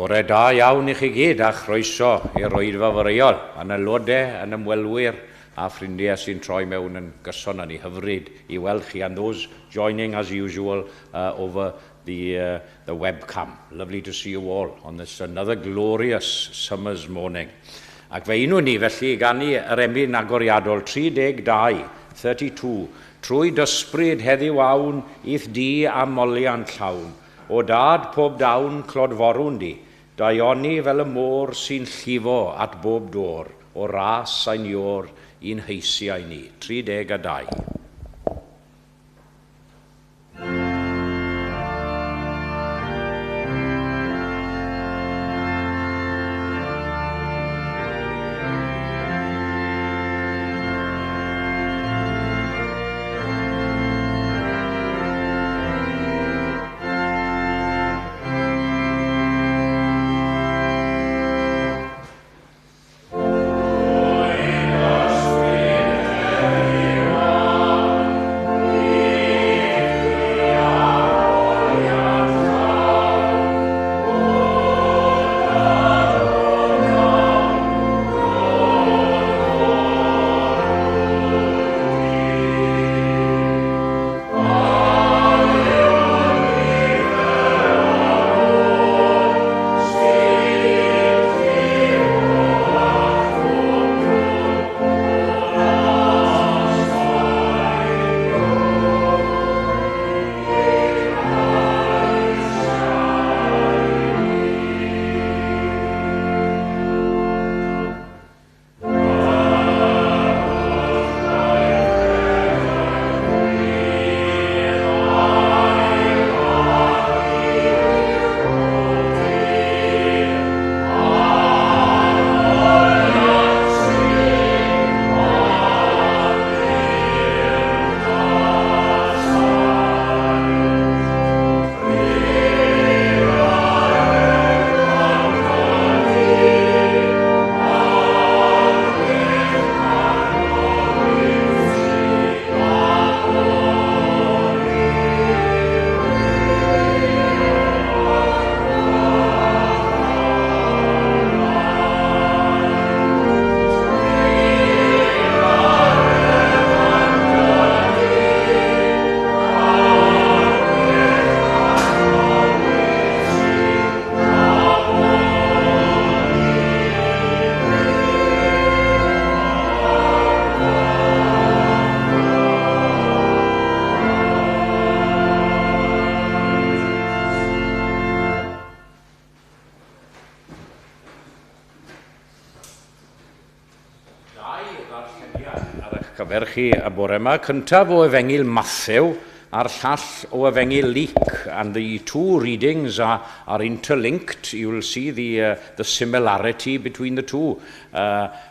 Bore da iawn i chi gyd a chroeso i'r oedfa foreol, yn aelodau, yn ymwelwyr a ffrindiau sy'n troi mewn yn gyson yn ei hyfryd i weld chi, and those joining as usual over the, the webcam. Lovely to see you all on this another glorious summer's morning. Ac fe unwn ni felly i ganu yr emyn agoriadol 32, 32, trwy d'ysbryd heddiw awn i'th dŷ a moliant llawn. O Dad pob dawn clodforwn di, daioni fel y môr sy'n llifo at bob dôr, o ras ein Iôr i'n heisiau ni. 32. Cyfer chi y bore yma. Cyntaf o Efengyl Mathew a'r llall o Efengyl Luc. And the two readings are, are interlinked. You will see the, the similarity between the two.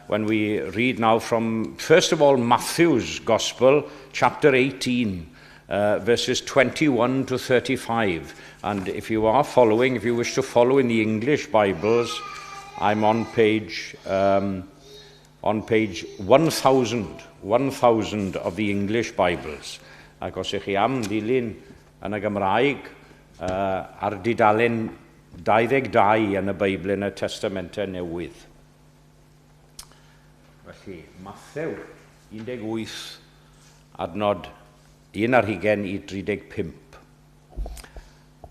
When we read now from, first of all, Matthew's Gospel, chapter 18, verses 21 to 35. And if you are following, if you wish to follow in the English Bibles, I'm on page, on page 1000, 1000 of the English Bibles. Ac os ych chi am ddilyn yn y Gymraeg, ar dudalen 22 yn y Beibl yn y Testamentau Newydd. Felly, Mathew 18, adnod 1 ar hugain i 35.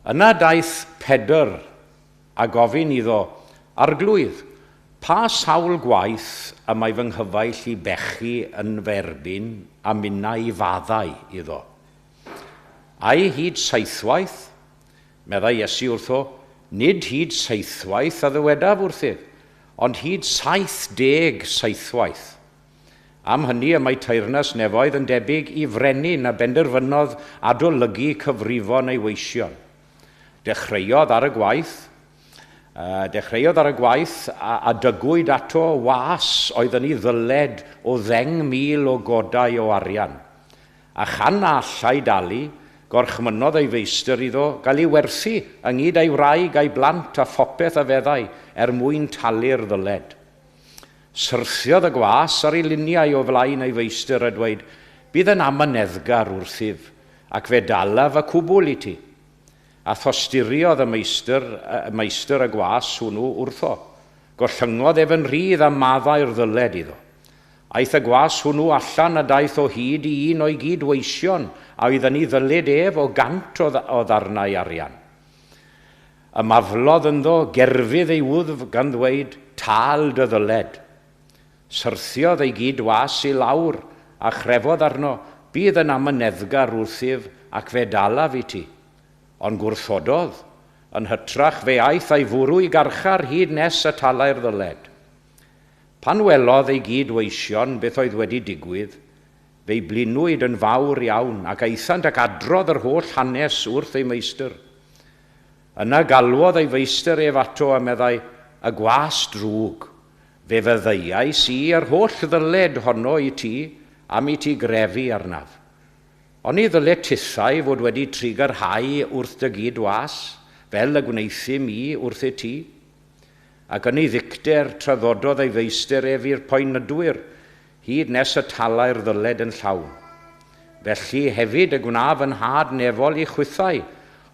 Yna daeth Pedr a gofyn iddo, Arglwydd, pa sawl gwaith y mae fy nghyfaill i bechu yn fy erbyn a minnau i faddau iddo? Ai hyd seithwaith? Meddai Iesu wrtho, nid hyd seithwaith a ddywedaf wrthyf, ond hyd 70 seithwaith. Am hynny y mae teyrnas nefoedd yn debyg i frenin a benderfynodd adolygu cyfrifon ei weision. Dechreuodd ar y gwaith, dechreuodd ar y gwaith a, a dygwyd ato was oedd yn ei ddyled o 10,000 o godau o arian. A chan na allai dalu, gorchmynnodd ei feistr iddo gael ei werthu ynghyd â'i wraig a'i blant a phopeth a feddai er mwyn talu'r ddyled. Syrthiodd y gwas ar ei liniau o flaen ei feistr a dweud, bydd yn amyneddgar wrthyf, ac fe dalaf y cwbl i ti. A thosturiodd y meistr y gwas hwnnw wrtho. Gollyngodd ef yn rhydd a maddau'r ddyled iddo. Aeth y gwas hwnnw allan a daeth o hyd i un o'i gydweision a oedd yn ei ddyled ef o 100 o ddarnau arian. Ymaflodd ynddo gerfydd ei wddf gan ddweud, "Tal dy ddyled." Syrthiodd ei gydwas i lawr a chrefodd arno, "Bydd yn amyneddgar wrthyf ac fe dalaf i ti." Ond gwrthododd, yn hytrach fe aeth a'i fwrw i garchar hyd nes y talai'r ddyled. Pan welodd ei gydweision beth oedd wedi digwydd, fe'i blinwyd yn fawr iawn ac aethant ac adrodd yr holl hanes wrth ei meistr. Yna galwodd ei feistr ef ato a meddai, "Y gwas drwg, fe fyddeuais i yr holl ddyled honno i ti am i ti grefu arnaf. Oni ddylet tithau fod wedi trugarhau wrth dy gyd-was, fel y gwneuthum i wrthyt ti?" Ac yn ei ddicter traddododd ei feistr ef i'r poenydwyr, hyd nes y talai'r ddyled yn llawn. Felly hefyd y gwnaf yn nhad nefol i chwithau,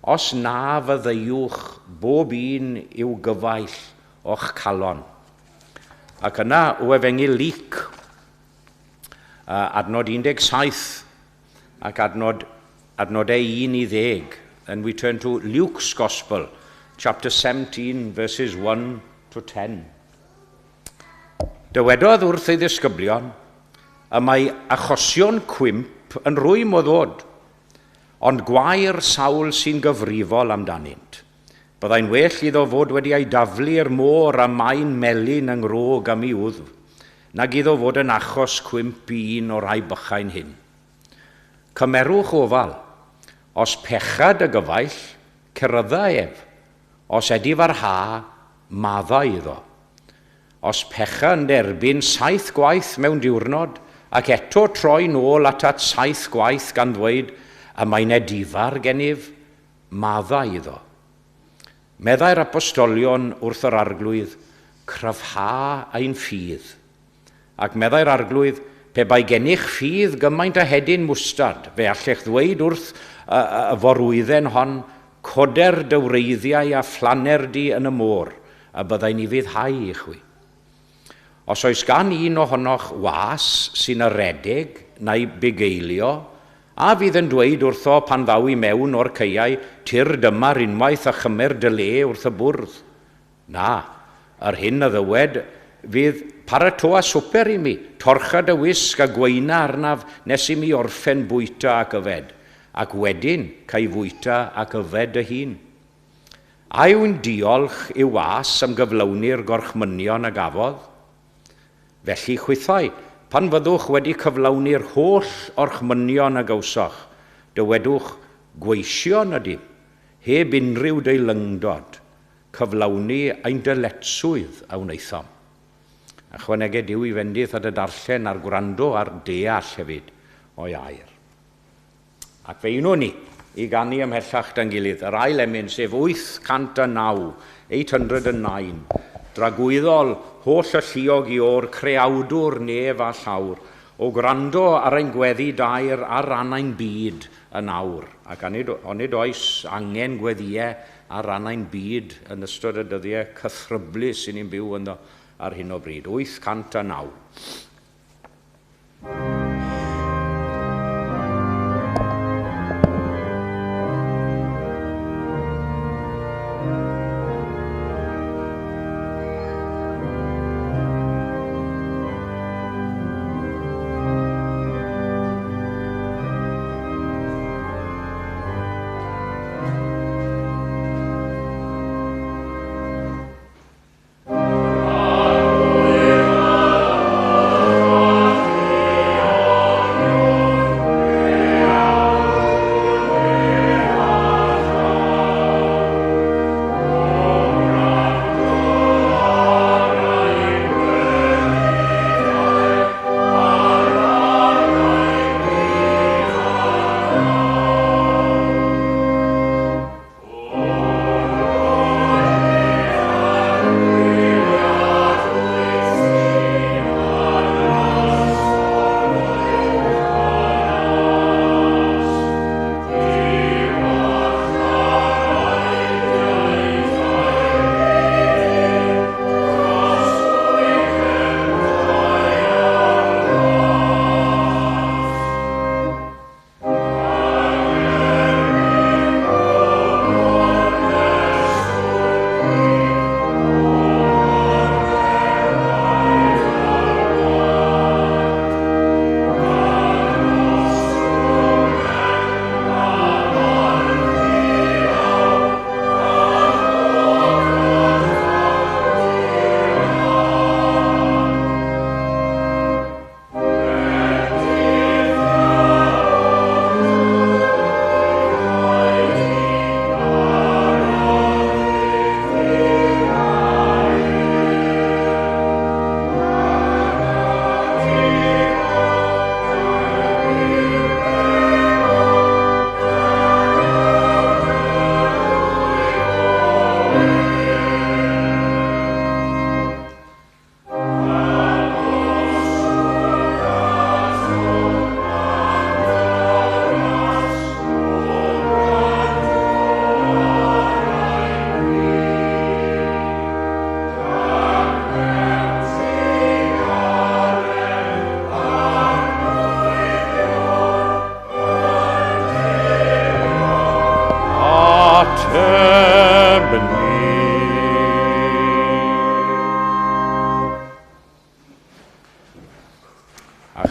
os na fyddeuwch bob un i'w gyfaill o'ch calon. Ac yna o Efengyl Luc, adnod 17 ac adnodau 1 i 10. And we turn to Luke's Gospel, chapter 17, verses 1 to 10. Dywedodd wrth ei ddisgyblion, "Y mae achosion cwymp yn rhwym o ddod, ond gwae'r sawl sy'n gyfrifol amdanynt. Byddai'n well iddo fod wedi ei daflu i'r môr a maen melin yng ngrog am ei wddf, nag iddo fod yn achos cwymp i un o'r rhai bychain hyn. Cymerwch ofal, os pecha dy gyfaill, cerydda ef, os edifarha, maddau iddo. Os pecha yn derbyn 7 gwaith mewn diwrnod, ac eto troi nôl atat 7 gwaith gan ddweud, y mae'n edifar gennyf, maddau iddo. Meddai'r apostolion wrth yr Arglwydd, cryfha ein ffydd. Ac meddai'r Arglwydd, pe bai gennych ffydd gymaint â hedyn mwstard, fe allech ddweud wrth y forwydden hon, coder dy wreiddiau a phlanner di yn y môr, a byddai'n ufuddhau i chwi. Os oes gan un ohonoch was sy'n aredig neu bugeilio, a fydd yn dweud wrtho pan ddaw i mewn o'r caeau, tyrd yma'r unwaith a chymer dy le wrth y bwrdd. Na, yr hyn a ddywed fydd paratoa swper i mi, torcha dy wisg a gweina arnaf nes i mi orffen bwyta ac yfed, ac wedyn cael fwyta ac yfed dy hun. A yw'n diolch i'w was am gyflawni'r gorchmynion a gafodd? Felly chwithau, pan fyddwch wedi cyflawni'r holl orchmynion a gawsoch, dywedwch gweision ydym, heb unrhyw deilyngdod, cyflawni ein dyletswydd a wnaethom. Ychwaneged Duw i fendith at y darllen a'r gwrando a'r deall hefyd o'i air. Ac fe unwn ni i ganu ymhellach da'n gilydd, yr ail emyn, sef 809, 809, dragwyddol holl alluog i o'r creawdwr nef a llawr, o gwrando ar ein gweddi dair ar ran ein byd yn awr. Ac onid oes angen gweddïau ar ran ein byd yn ystod y dyddiau cythryblus sy'n ni'n byw ynddo ar hyn o bryd. 809.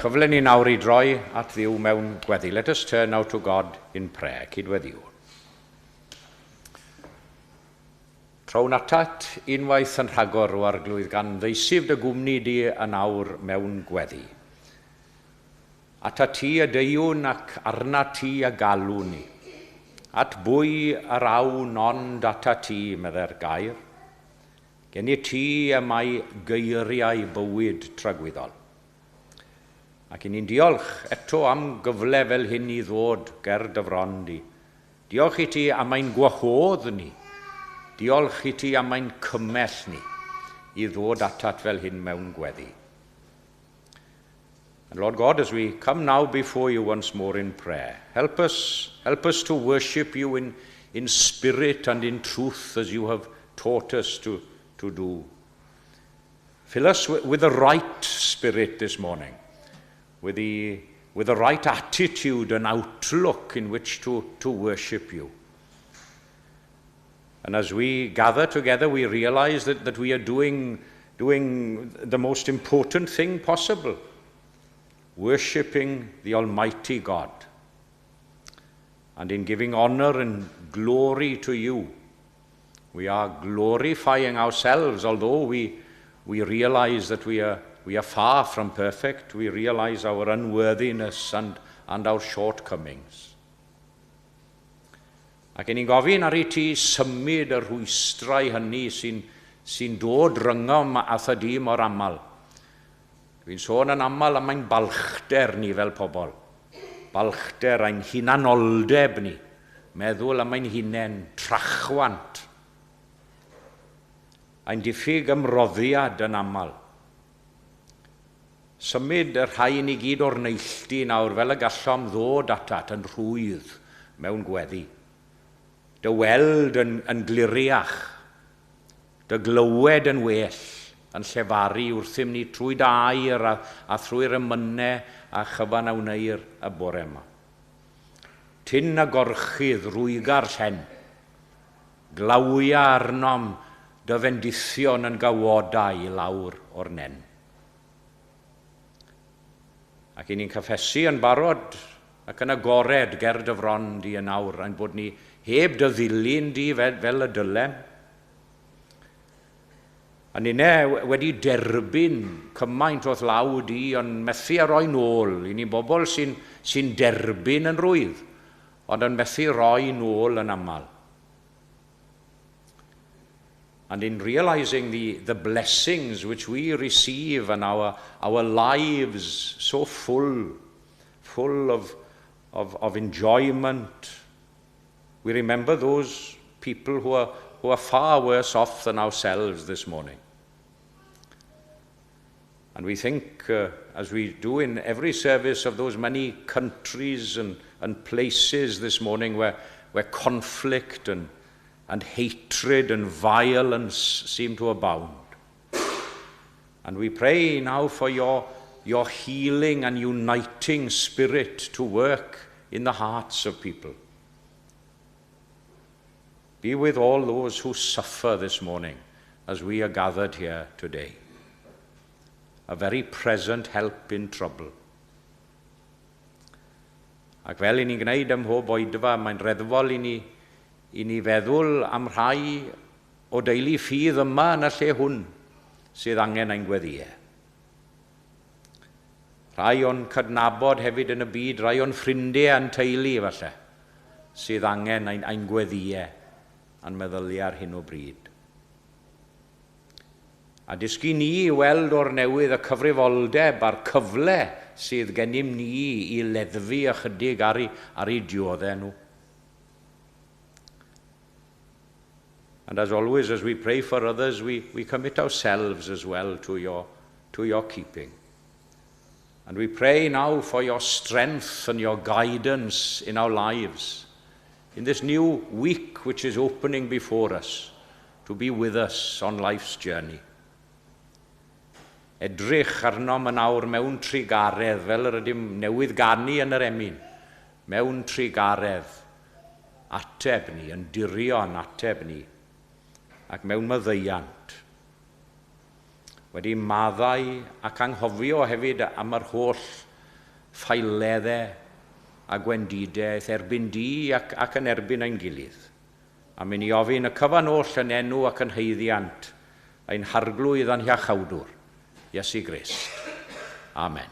Chyfle ni nawr i droi at Dduw mewn gweddi. Let us turn now to God in prayer. Cydweddiwn. Trown atat unwaith yn rhagor, O Arglwydd, gan ddeisyf dy gwmni di yn awr mewn gweddi. Atat ti y deuwn ac arna ti y galwn ni. At bwy yr awn ond atat ti, medde'r gair. Gennyt ti y mae geiriau bywyd tragwyddol. Ac i ni'n diolch eto am gyfle fel hyn i ddod ger dy fron di. Diolch i ti am ein gwahodd ni. Diolch i ti am ein cymell ni i ddod atat fel hyn mewn gweddi. And Lord God, as we come now before you once more in prayer, help us to worship you in spirit and in truth as you have taught us to do. Fill us with the right spirit this morning, with the right attitude and outlook in which to worship you. And as we gather together, we realize that we are doing the most important thing possible: worshipping the Almighty God. And in giving honor and glory to you, we are glorifying ourselves, although we realize that we are far from perfect. We realize our unworthiness and our shortcomings. Ac ni'n gofyn ar i ti symud y rhwystrau hynny sy'n sy dod rhyngom â di mor aml. Dwi'n sôn yn aml am ein balchder ni fel pobl. Balchder ein hunanoldeb ni. Meddwl am ein hunain, trachwant. Ein diffyg ymroddiad yn aml. Symud y rhain i gyd o'r neilltu nawr fel y gallom ddod atat yn rhwydd mewn gweddi. Dy weld yn gliriach, dy glywed yn well, yn llefaru wrthym ni trwy dy air a thrwy'r emynau a chyfan a wneir y bore yma. Tyn y gorchudd rwyga'r llen, glawia arnom dy fendithion yn gawodau i lawr o'r nen. Ac i ni'n cyffesu yn barod ac yn agored ger dy fron di yn awr, ein bod ni heb dy ddilyn di fel y dylem. A ninne wedi derbyn cymaint o'th law di, ond methu a roi nôl. I ni bobl sy'n sy derbyn yn rwydd, ond yn methu roi nôl yn aml. And in realizing the blessings which we receive and our lives so full of enjoyment, we remember those people who are far worse off than ourselves this morning. And we think, as we do in every service, of those many countries and places this morning where conflict and hatred and violence seem to abound. And we pray now for your healing and uniting spirit to work in the hearts of people. Be with all those who suffer this morning as we are gathered here today. A very present help in trouble. Ac fel i ni'n gwneud ym mhob oedfa, mae'n reddfol i ni feddwl am rhai o deulu ffydd yma yn y lle hwn sydd angen ein gweddïau. Rhai o'n cydnabod hefyd yn y byd, rhai o'n ffrindiau a'n teulu falle, sydd angen ein gweddïau a'n meddyliau ar hyn o bryd. A dysgu ni i weld o'r newydd y cyfrifoldeb a'r cyfle sydd gennym ni i leddfu ychydig ar eu dioddau nhw. And as always, as we pray for others, we commit ourselves as well to your keeping. And we pray now for your strength and your guidance in our lives, in this new week which is opening before us, to be with us on life's journey. Edrych arnom yn awr mewn trugaredd, fel yr ydym newydd ganu yn yr emyn, mewn trugaredd, ateb ni, yn dirion ateb ni, ac mewn maddeuant. Wedi maddau ac anghofio hefyd am yr holl ffaeleddau a gwendidaeth erbyn di ac yn erbyn ein gilydd. A mynd i ofyn y cyfan oll yn enw ac yn haeddiant ein Harglwydd a'n Hiachawdwr, Iesu Grist. Amen.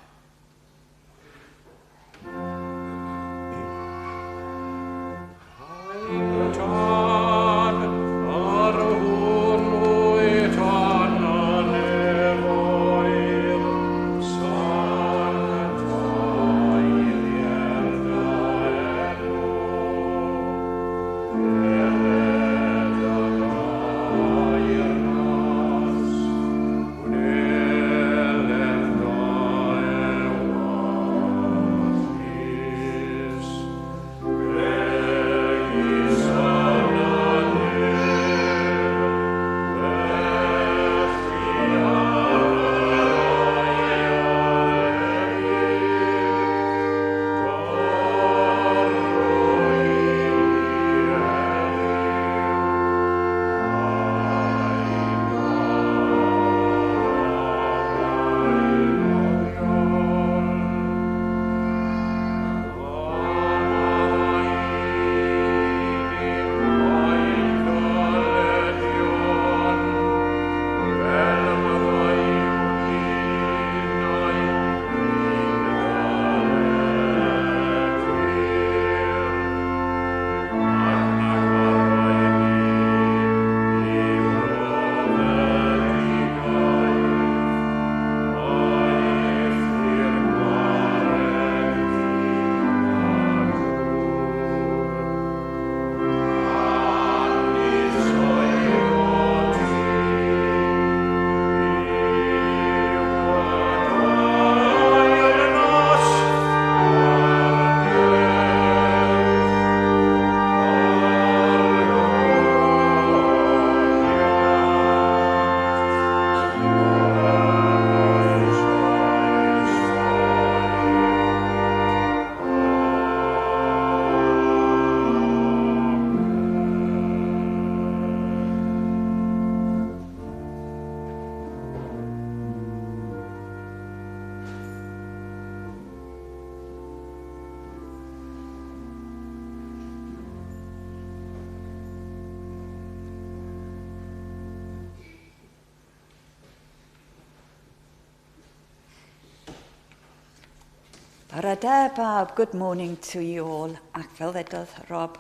Bore da bawb, good morning to you all. Ac fel ddedodd Rob,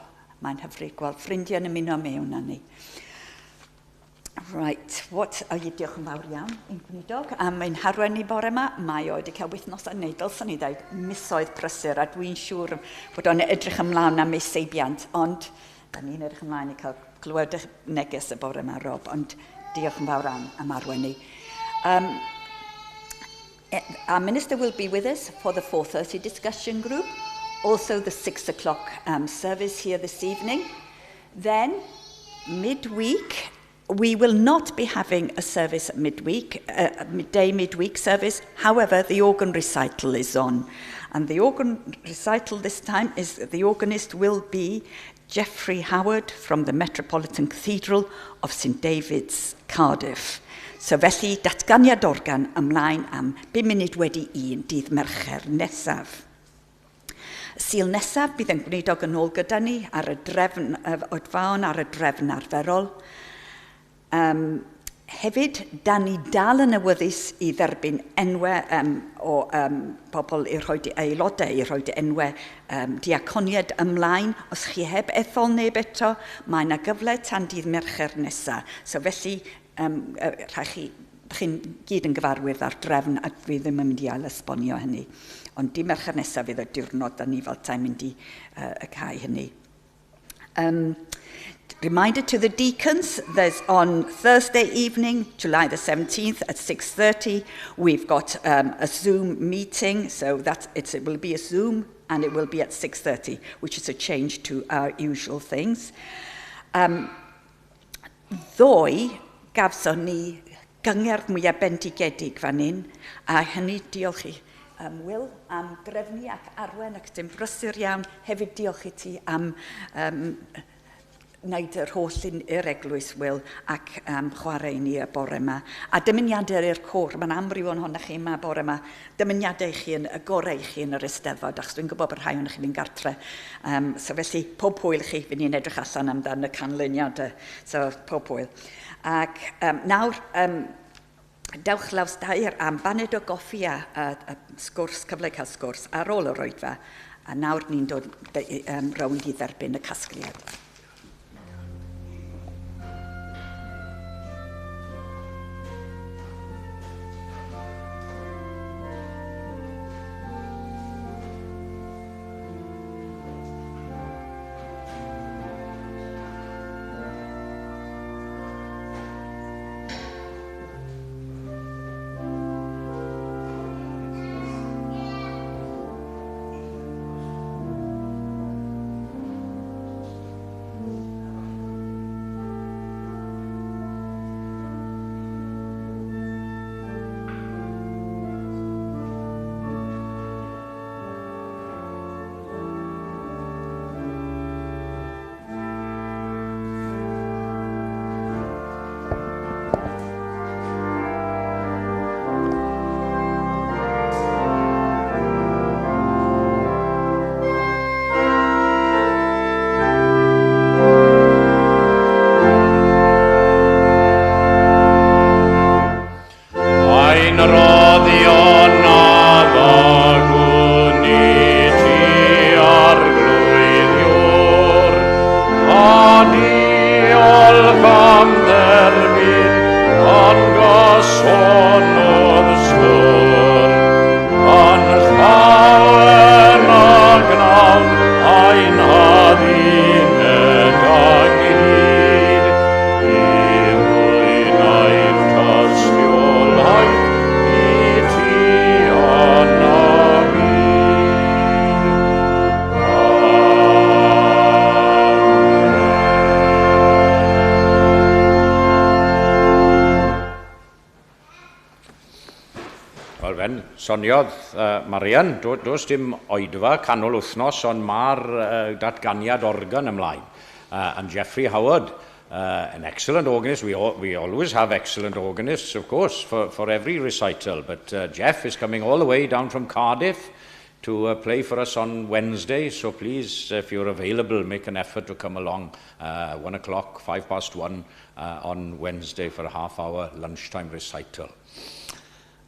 mae'n hyfryd gweld ffrindiau yn ymuno mewn â ni. Right, what are you, diolch yn fawr iawn i'n gweinidog am ein harwain ni bore yma. Mae o wedi cael wythnos a neu dylswn i ddeud misoedd prysur, a dwi'n siŵr bod o'n edrych ymlaen am ei seibiant, ond da ni'n edrych ymlaen i cael glywed eich neges y bore yma, Rob, ond diolch yn fawr am arwain ni. Our minister will be with us for the 4:30 discussion group, also the 6 o'clock service here this evening. Then, midweek, we will not be having a service at midweek, midday midweek service. However, the organ recital is on. And the organ recital this time is, the organist will be Jeffrey Howard from the Metropolitan Cathedral of St David's, Cardiff. So felly, datganiad organ ymlaen am 1:05 dydd Mercher nesaf. Sul nesaf bydd yn gweinidog yn ôl gyda ni ar y drefn, oedfaon ar y drefn arferol. Hefyd, da ni dal yn awyddus i dderbyn enwau o pobl i rhoi aelodau, i rhoi enwau diaconiad ymlaen. Os chi heb ethol neb eto, mae yna gyfle tan dydd Mercher nesaf. So felly, rhaid chi, chi'n gyd yn gyfarwydd ar drefn a dwi ddim yn mynd i ail esbonio hynny. Ond dydd Mercher nesaf fydd y diwrnod da ni fel ta'n mynd i y cael hynny. Reminder to the deacons, there's on Thursday evening, July the 17th at 6:30, we've got a Zoom meeting, so that it will be a Zoom and it will be at 6:30, which is a change to our usual things. Ddoe, gafson ni gyngerdd mwyaf bendigedig fan hyn, a hynny diolch i Will am drefnu ac arwen ac dim brysur iawn. Hefyd diolch i ti am wneud yr holl i'r eglwys, Will, ac chwarae i ni y bore yma. A dymuniadau i'r côr, mae'n amryw o'n honach chi yma bore yma, dymuniadau i chi yn y gorau i chi yn yr Eisteddfod, achos dwi'n gwybod bod rhai o'n chi fynd gartre. So felly, pob hwyl chi, fydd ni'n edrych allan amdan y canlyniadau. So, pob hwyl. Ac nawr, dewch laws dair am baned o goffi a sgwrs, cyfle cael sgwrs ar ôl yr oedfa. A nawr ni'n dod rownd i dderbyn y casgliad. Soniodd Marian, does dim oedfa canol wythnos, ond mae'r datganiad organ ymlaen. And Jeffrey Howard, an excellent organist. We always have excellent organists, of course, for every recital. But Jeff is coming all the way down from Cardiff to play for us on Wednesday. So please, if you're available, make an effort to come along 1 o'clock, 1:05 on Wednesday for a half-hour lunchtime recital.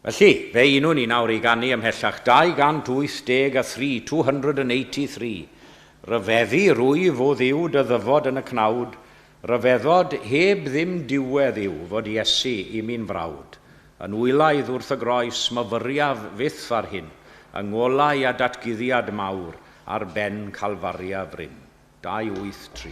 Felly, fe unwn ni nawr i ganu ymhellach 283, 283. Rhyfeddu rwyf o Dduw dy ddyfod yn y cnawd, rhyfeddod heb ddim diwedd yw fod Iesu i mi'n frawd. Yn wylaidd wrth y groes, myfyriaf fyth ar hyn, yng ngolau a datguddiad mawr ar ben Calfaria fryn. 283.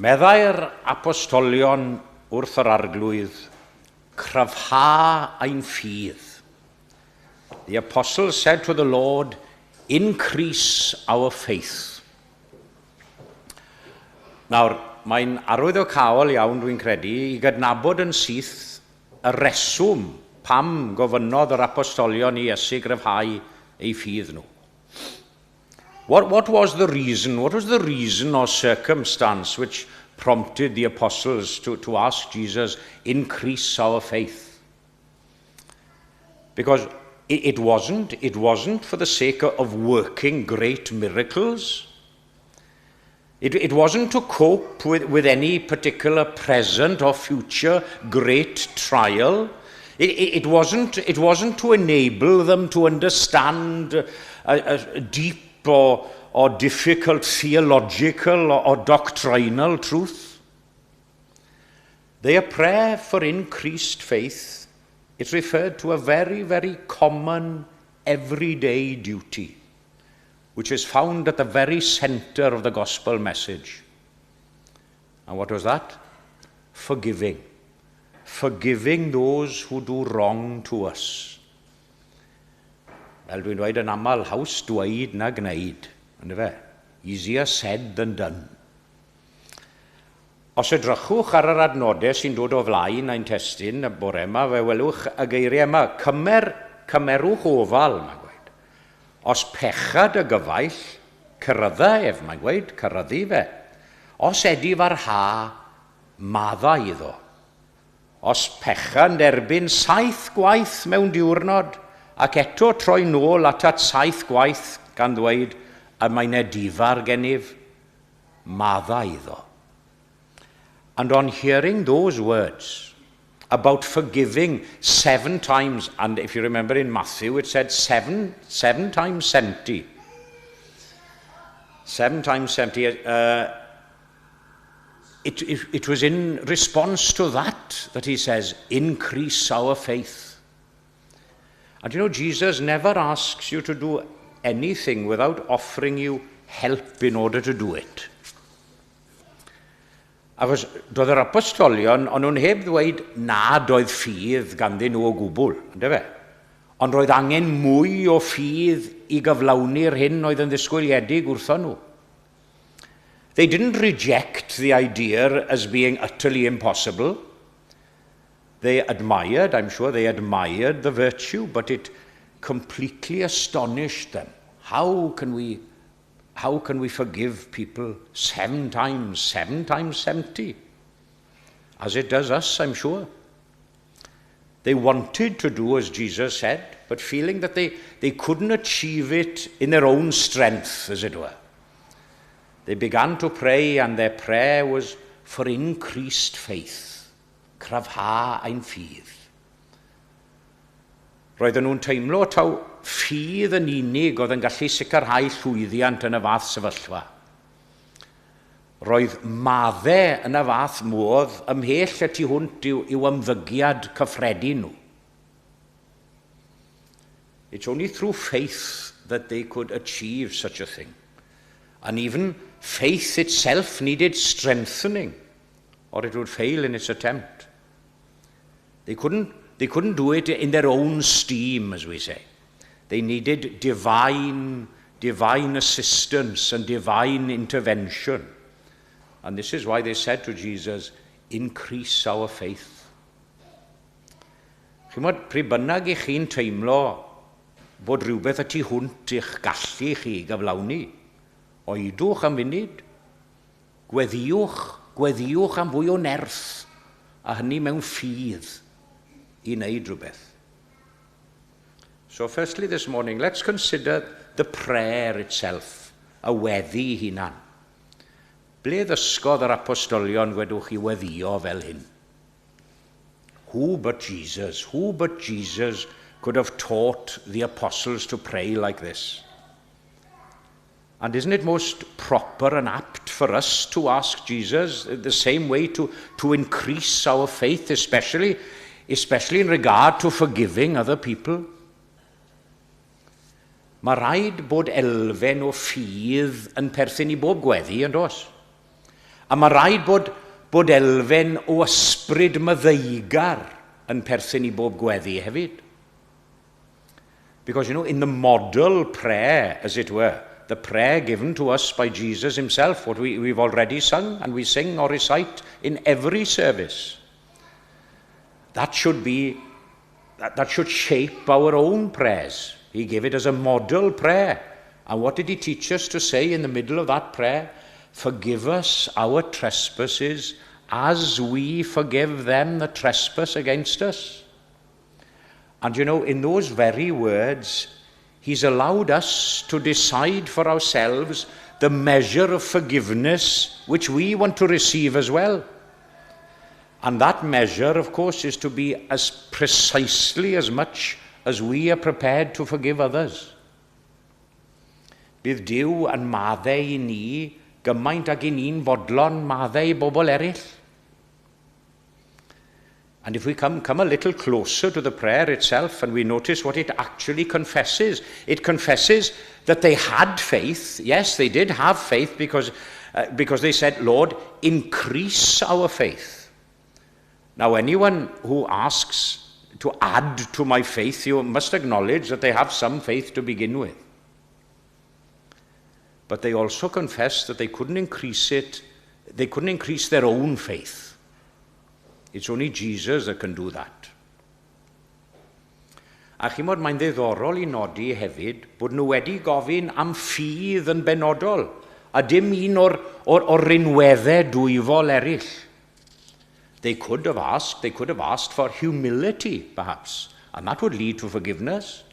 Meddai'r apostolion wrth yr Arglwydd, "Cryfha ein ffydd." The apostles said to the Lord, "Increase our faith." Nawr, mae'n arwyddocaol iawn, dwi'n credu, i gydnabod yn syth y reswm pam gofynnodd yr apostolion i Iesu gryfhau eu ffydd nhw. What was the reason? What was the reason or circumstance which prompted the apostles to ask Jesus, "Increase our faith"? Because it wasn't for the sake of working great miracles. It wasn't to cope with any particular present or future great trial. It wasn't to enable them to understand a deep or difficult theological or doctrinal truth. Their prayer for increased faith, it referred to a very, very common everyday duty, which is found at the very center of the gospel message. And what was that? Forgiving. Forgiving those who do wrong to us. Fel dwi'n dweud yn aml, haws dweud na gwneud. Yndyfe? Easier said than done. Os edrychwch ar yr adnodau sy'n dod o flaen ein testun y bore yma, fe welwch y geiriau yma, "Cymerwch ofal," mae'n gweud. "Os pecha dy gyfaill, cerydda ef," mae'n gweud, "ceryddi fe. Os edifarha, maddau iddo. Os pecha yn derbyn saith gwaith mewn diwrnod, ac eto troi nôl atat saith gwaith gan ddweud, 'Y mae'n edifar gennyf,' maddau iddo." And on hearing those words about forgiving seven times, and if you remember in Matthew, it said seven times 70. Seven times 70. It was in response to that that he says, "Increase our faith." And Jesus never asks you to do anything without offering you help in order to do it. Achos doedd yr apostolion, o'n nhw'n heb ddweud nad oedd ffydd ganddyn nhw o gwbl, yndyfe? Ond roedd angen mwy o ffydd i gyflawni'r hyn oedd yn ddisgwyliedig wrthon nhw. They didn't reject the idea as being utterly impossible. They admired, I'm sure they admired the virtue, but it completely astonished them. How can we forgive people seven times, seven times 70? As it does us, I'm sure. They wanted to do as Jesus said, but feeling that they couldn't achieve it in their own strength, as it were. They began to pray, and their prayer was for increased faith. "Cryfha ein ffydd." Roedden nhw'n teimlo taw ffydd yn unig oedd yn gallu sicrhau llwyddiant yn y fath sefyllfa. Roedd maddau yn y fath modd ymhell y tu hwnt i'w ymddygiad cyffredin nhw. It's only through faith that they could achieve such a thing. And even faith itself needed strengthening, or it would fail in its attempt. They couldn't do it in their own steam, as we say. They needed divine assistance and divine intervention. And this is why they said to Jesus, "Increase our faith." Chi'mod, pryd bynnag i chi'n teimlo bod rhywbeth y tu hwnt i'ch gallu chi gyflawni, oedwch am funud, gweddiwch, gweddiwch am fwy o nerth, a hynny mewn ffydd i wneud rhywbeth. So firstly this morning, let's consider the prayer itself, y weddi hunan. Ble ddysgodd yr apostolion, gwedwch, i weddio fel hyn? Who but Jesus? Who but Jesus could have taught the apostles to pray like this? And isn't it most proper and apt for us to ask Jesus the same way to increase our faith, especially in regard to forgiving other people? Mae rhaid bod elfen o ffydd yn perthyn i bob gweddi, yn does? A mae rhaid bod elfen o ysbryd maddeugar yn perthyn i bob gweddi hefyd. Because, in the model prayer, as it were, the prayer given to us by Jesus himself, what we've already sung and we sing or recite in every service, that should shape our own prayers. He gave it as a model prayer. And what did he teach us to say in the middle of that prayer? "Forgive us our trespasses as we forgive them that trespass against us." And in those very words, he's allowed us to decide for ourselves the measure of forgiveness which we want to receive as well. And that measure, of course, is to be as precisely as much as we are prepared to forgive others. Bydd Duw yn maddau i ni gymaint ag i ni'n fodlon maddau i bobl eraill. And if we come a little closer to the prayer itself and we notice what it actually confesses, it confesses that they had faith. Yes, they did have faith because they said, "Lord, increase our faith." Now, anyone who asks to add to my faith, you must acknowledge that they have some faith to begin with. But they also confessed that they couldn't increase it, they couldn't increase their own faith. It's only Jesus that can do that. A chi'mod, mae'n ddiddorol i nodi hefyd bod nhw wedi gofyn am ffydd yn benodol, a dim un o'r rinweddau dwyfol eraill. They could have asked for humility, perhaps, and that would lead to forgiveness,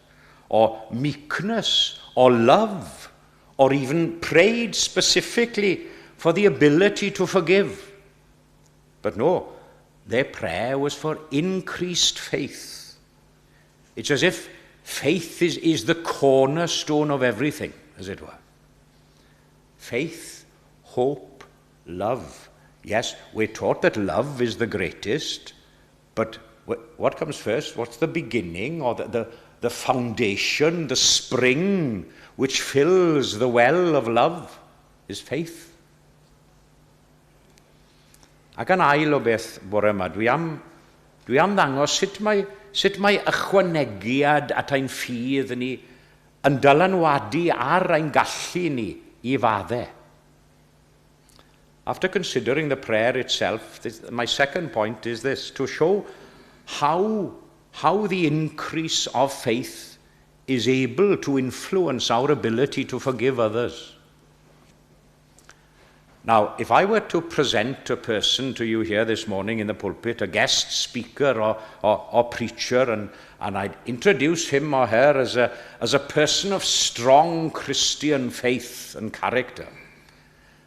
or meekness, or love, or even prayed specifically for the ability to forgive. But no, their prayer was for increased faith. It's as if faith is the cornerstone of everything, as it were. Faith, hope, love. Yes, we're taught that love is the greatest, but what comes first? What's the beginning or the foundation, the spring which fills the well of love is faith. Ac yn ail o beth bore yma, dwi am ddangos sut mae ychwanegiad at ein ffydd ni yn dylanwadu ar ein gallu ni i faddau. After considering the prayer itself, my second point is this: to show how the increase of faith is able to influence our ability to forgive others. Now, if I were to present a person to you here this morning in the pulpit, a guest speaker or preacher, and I'd introduce him or her as a person of strong Christian faith and character,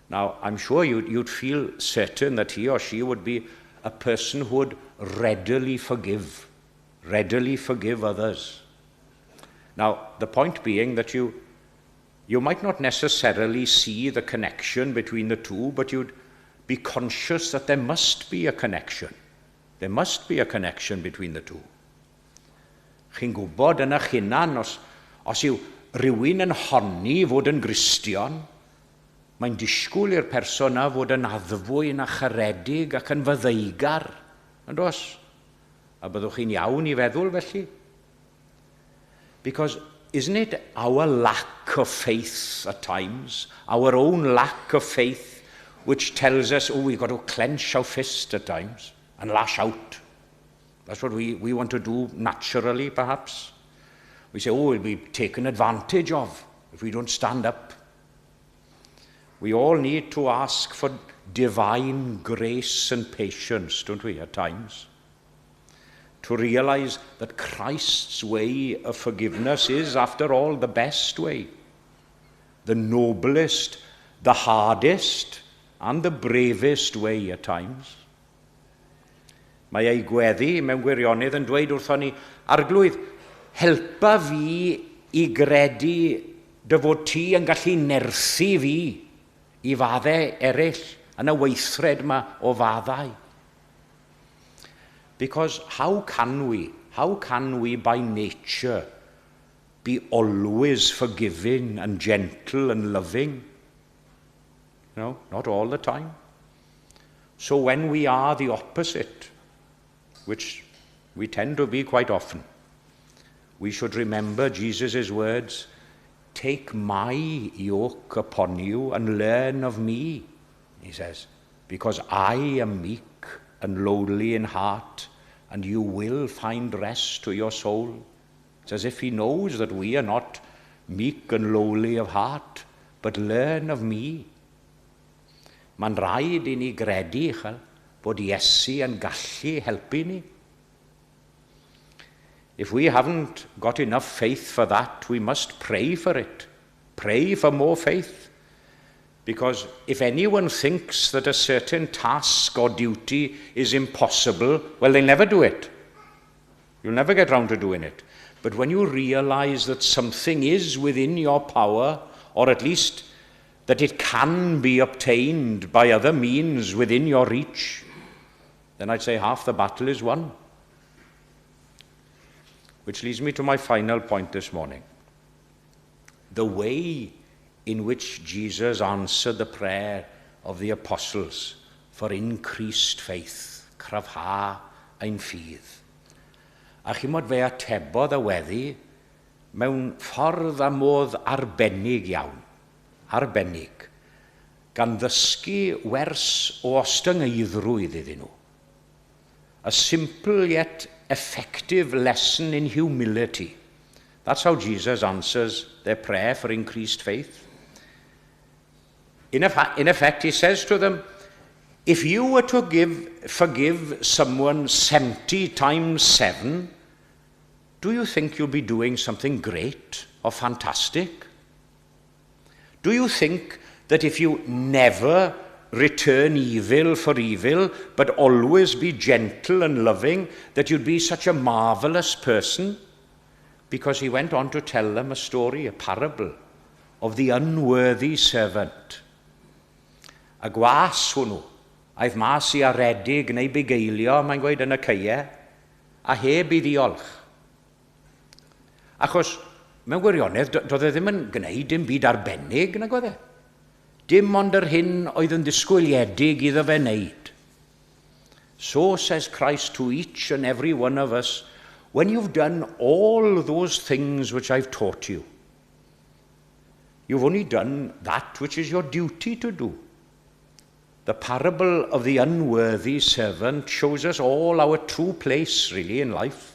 now, I'm sure you'd feel certain that he or she would be a person who would readily forgive others. Now, the point being that you might not necessarily see the connection between the two, but you'd be conscious that there must be a connection. There must be a connection between the two. Chi'n gwybod yn eich hunan, os yw rhywun yn honni fod yn Gristion, mae'n disgwyl i'r person yna fod yn addfwyn a charedig ac yn faddeugar. Yn does? A byddwch chi'n iawn i feddwl felly. Because isn't it our lack of faith at times, our own lack of faith, which tells us, oh, we've got to clench our fist at times and lash out? That's what we want to do naturally, perhaps. We say, oh, we'll be taken advantage of if we don't stand up. We all need to ask for divine grace and patience, don't we, at times? To realize that Christ's way of forgiveness is, after all, the best way, the noblest, the hardest, and the bravest way at times. Mae ei gweddi mewn gwirionedd yn dweud wrthon ni, "Arglwydd, helpa fi i gredu dy fod ti yn gallu nerthu fi i faddau eraill yn y weithred yma o faddau." Because how can we by nature be always forgiving and gentle and loving? No, not all the time. So when we are the opposite, which we tend to be quite often, we should remember Jesus' words, Take my yoke upon you and learn of me, he says, because I am meek and lowly in heart, and you will find rest to your soul. It's as if he knows that we are not meek and lowly of heart, but learn of me. Mae'n rhaid i ni gredu, chel, bod Iesu yn gallu helpu ni. If we haven't got enough faith for that, we must pray for it. Pray for more faith. Because if anyone thinks that a certain task or duty is impossible, well, they'll never do it. You'll never get round to doing it. But when you realize that something is within your power, or at least that it can be obtained by other means within your reach, then I'd say half the battle is won. Which leads me to my final point this morning. The way in which Jesus answered the prayer of the apostles for increased faith, cryfha ein ffydd. A chimod fe atebodd y weddi mewn ffordd a modd arbennig iawn. Arbennig. Gan ddysgu wers o ostyngeiddrwydd iddyn nhw. A simple yet effective lesson in humility. That's how Jesus answers their prayer for increased faith. In effect, he says to them, if you were to forgive someone 70 times 7, do you think you'll be doing something great or fantastic? Do you think that if you never return evil for evil, but always be gentle and loving, that you'd be such a marvelous person? Because he went on to tell them a story, a parable, of the unworthy servant. Y gwas hwnnw, aeth mas i aredig neu bugeilio, mae'n gweud yn y caeau, a heb i ddiolch. Achos, mewn gwirionedd, doedd e ddim yn gwneud dim byd arbennig, nag oedd e? Dim ond yr hyn oedd yn ddisgwyliedig iddo fe wneud. So says Christ to each and every one of us, when you've done all those things which I've taught you, you've only done that which is your duty to do. The parable of the unworthy servant shows us all our true place, really, in life.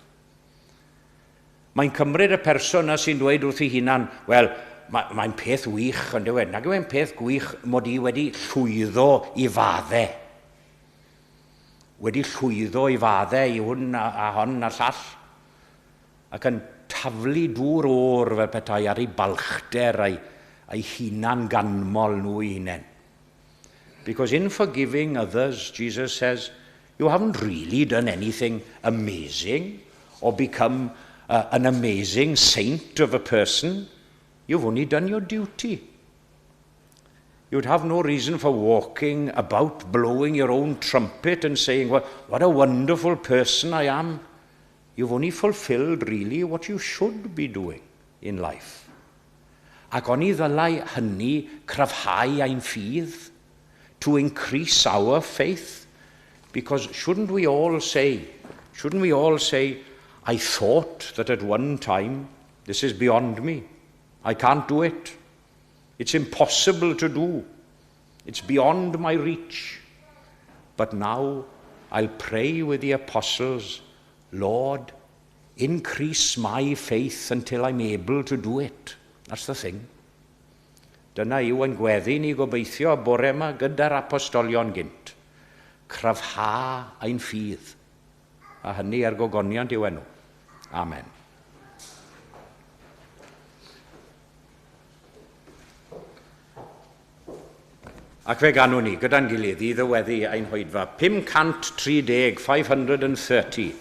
Mae'n cymryd y person na sy'n dweud wrth ei hunan, wel, mae'n peth wych, ond yw e, nag yw e'n peth gwych mod i wedi llwyddo i faddau. Wedi llwyddo i faddau i hwn a hon a llall. Ac yn taflu dŵr oer fel petai ar ei balchder a'i hunan ganmol nhw i hunain. Because in forgiving others, Jesus says, you haven't really done anything amazing or become an amazing saint of a person. You've only done your duty. You'd have no reason for walking about blowing your own trumpet and saying, well, what a wonderful person I am. You've only fulfilled really what you should be doing in life. Ac oni ddylai hynny cryfhau ein ffydd, to increase our faith? Because shouldn't we all say, I thought that at one time, this is beyond me. I can't do it. It's impossible to do. It's beyond my reach. But now I'll pray with the apostles, Lord, increase my faith until I'm able to do it. That's the thing. Dyna yw ein gweddi ni gobeithio bore yma gyda'r apostolion gynt. Cryfha ein ffydd. A hynny er gogoniant i'w enw. Amen. Ac fe ganwn ni gyda'n gilydd i ddyweddu ein hoedfa. 530, 530.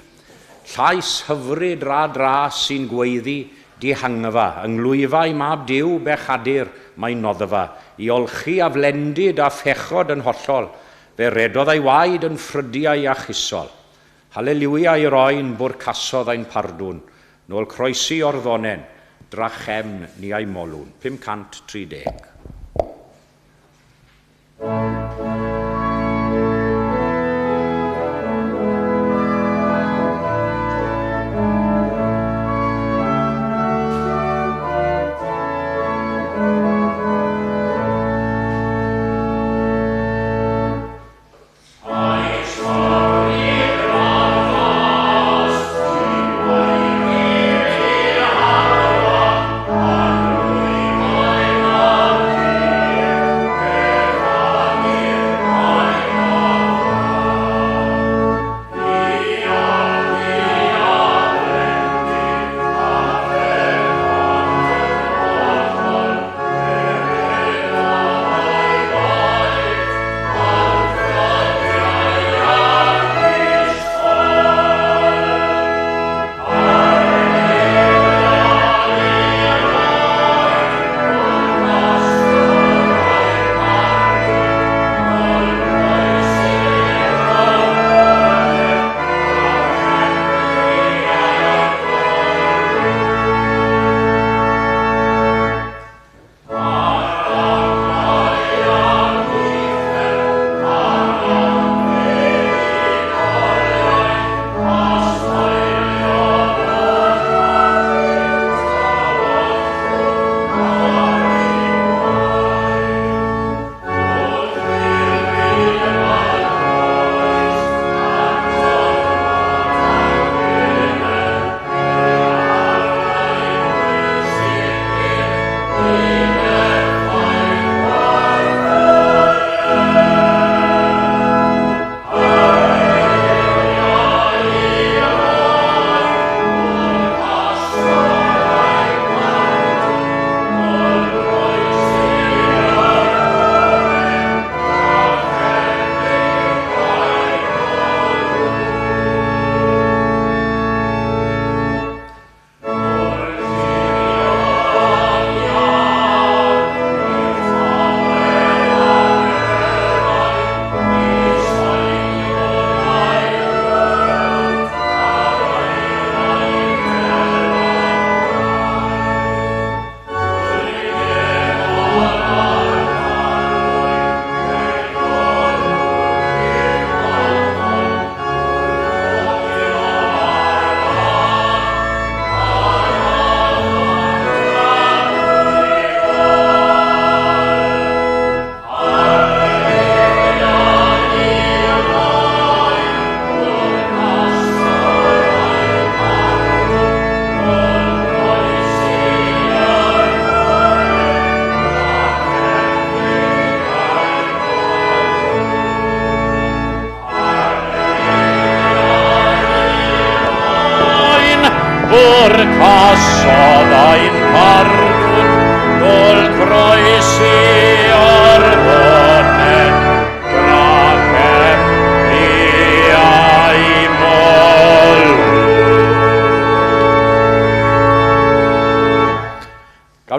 Llais hyfryd rad ras sy'n gweiddi dihangfa. Yng nglwyfau mab Duw bechadur mae noddfa. I olchi aflendid a phechod yn hollol. Fe redodd ei waed yn ffrydiau iachusol. Haleluia i'r oen bwrcasodd ein pardwn. Nôl croesi o'r ddonen, drachefn ni a'i molwn. 530.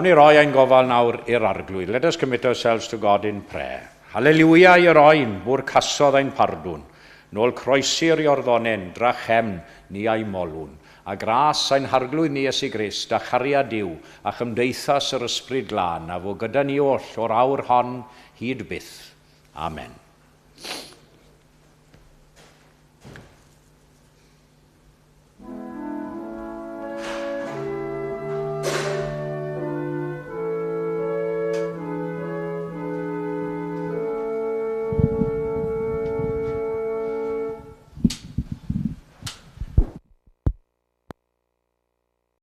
Gawn ni roi ein gofal nawr i'r Arglwydd. Let us commit ourselves to God in prayer. Haleluia i'r Oen, bwrcasodd ein pardwn. Nôl croesi'r Iorddonen, drachefn, ni a'i molwn. A gras ein Harglwydd ni Iesu Grist, a chariad Duw, a chymdeithas yr Ysbryd Glân, a fo gyda ni oll o'r awr hon hyd byth. Amen.